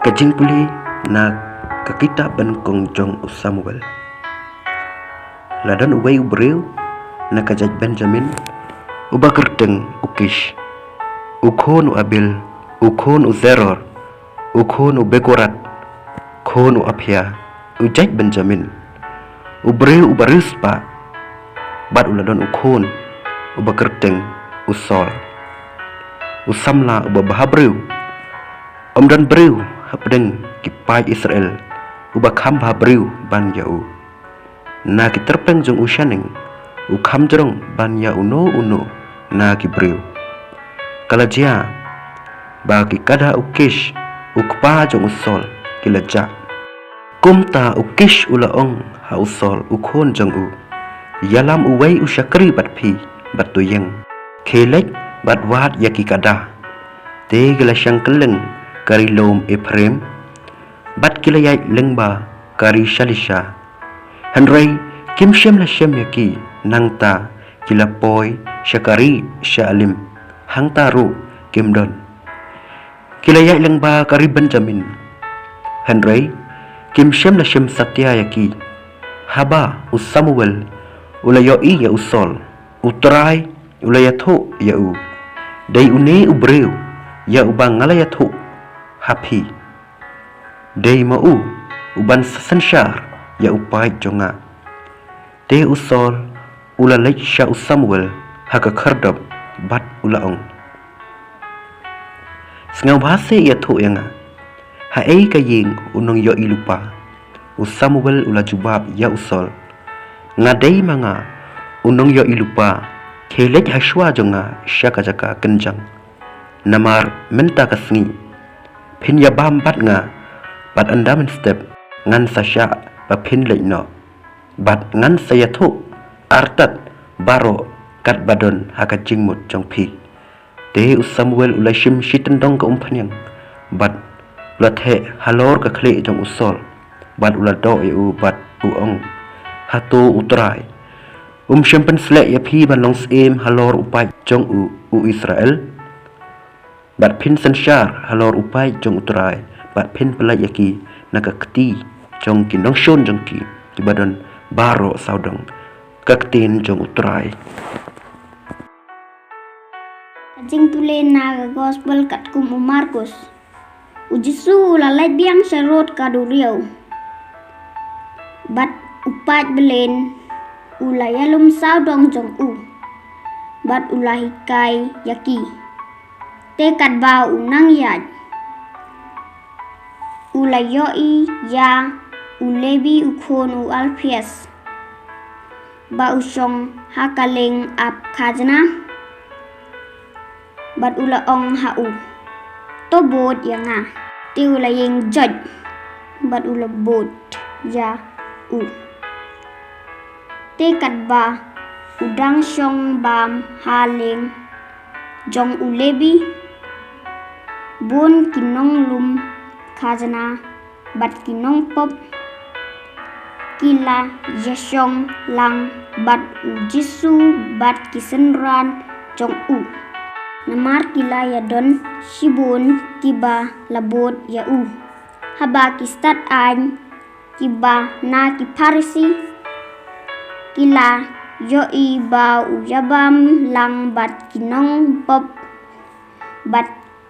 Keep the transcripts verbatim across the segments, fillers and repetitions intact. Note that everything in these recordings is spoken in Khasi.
Ka jingpule na ka kitab Nyngkong jong u Samuel. La don uwei u briew na ka jait Benjamin, uba kyrteng u Kish, u khun u Abiel, u khun u Zeror, u khun u Bekorath, khun u Aphia, u jait Benjamin. U briew uba riewspah, bad u la don u khun uba kyrteng u Saul, u samla uba bha briew. Ym don briew hapdeng ki paid Israel uba kham bha briew ban ïa u. Na ki tyrpeng jong u shaneng, u kham jrong ban ïa uno uno na ki briew. Ka la jia ba ki kada u Kish, u kpa jong u Saul, ki la jah. Kumta u Kish u la ong ha u Saul u khun jong u, ïalam uwei u shakri bad phi, bad to ïeng. Khie leit bad wad ïa ki kada. Te ki la shang kylleng ka ri lum Ephraim, bad ki la ïaid lyngba ka ri Shalisha. Hynrei kim shym la shem ïa ki, nangta ki la poi sha ka ri Shaalim, hangta ruh kim don. Ki la ïaid lyngba ka ri Benjamin, hynrei kim shym la shem satia ïa ki. Haba u Samuel u la ïohi ïa u Saul, U Trai u la ïathuh ïa u, dei une u briew ïa uba nga la ïathuh ha phi. Dei ma u uban sa synshar ïa u paid jong nga. Te u Saul u la leit sha u Samuel ha ka khyrdop bad u la ong, Sngewbha seh ïathuh ïa nga, haei ka ïing u nongïohi lypa? U Samuel u la jubab ïa u Saul, Nga dei ma nga u nongïohi lypa, khie leit ha shuwa jong nga sha ka jaka kynjang. Namar mynta ka sngi phin ïa bam bad nga, bad ynda mynstep ngan sa shah ba phin leit noh, bad ngan sa ïathuh artat baroh katba don ha ka jingmut jong phi. Te u Samuel u la shim shi tyndong ka umphniang, bad u la theh halor ka khlieh jong u Saul, bad u la doh ïa u bad u ong, Hato U Trai um shym pynsleh ïa phi ban long syiem halor u paid jong u, u Israel? Bad phin synshar halor u paid jong U Trai, bad phin pyllait ïa ki na ka kti jong ki nongshun jong ki, kiba don baroh sawdong ka ktien jong U Trai. Ka jingtule na ka gospel katkum u Markus. U Jisu u la leit biang sha rud ka duriaw, bad u paidbah u la ïalum sawdong jong u, bad u la hikai ïa ki. Te katba u nang ïaid, u la ïohi ïa u Lebi u khun u Alphias, ba u shong ha ka lieng ap khajna, bad u la ong ha u, To bud ïa nga. Te u la ïeng joit, bad u la bud ïa u. Te katba u dang shong bam ha lieng jong u Lebi, bun ki nonglum khajna bad ki nongpop ki la ïashong lang bad u Jisu bad ki synran jong u. Namar ki la ïadon shibun kiba la bud ïa u. Haba ki stad aiñ kiba na ki Pharisi ki la ïohi ba u ïabam lang bad ki nongpop bad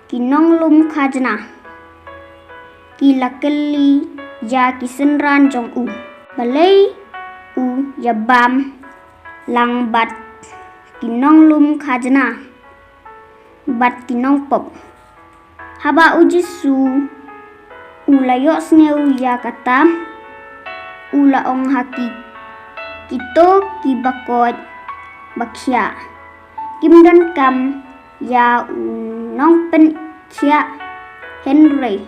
ki nonglum khajna, ki la kylli ïa ki synran jong u, Balei u ïabam lang bad ki nonglum khajna bad ki nongpop? Haba u Jisu u la ïohsngew ïa kata, u la ong ha ki, Kito kiba koit ba khiah, kim donkam ïa u nongpynkhiah, hynrei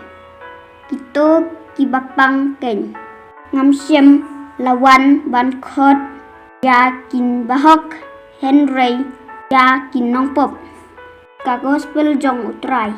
kito kiba pang keiñ. Ngam shym la wan ban khot ïa ki bahok, hynrei ïa ki nongpop. Ka gospel jong U Trai.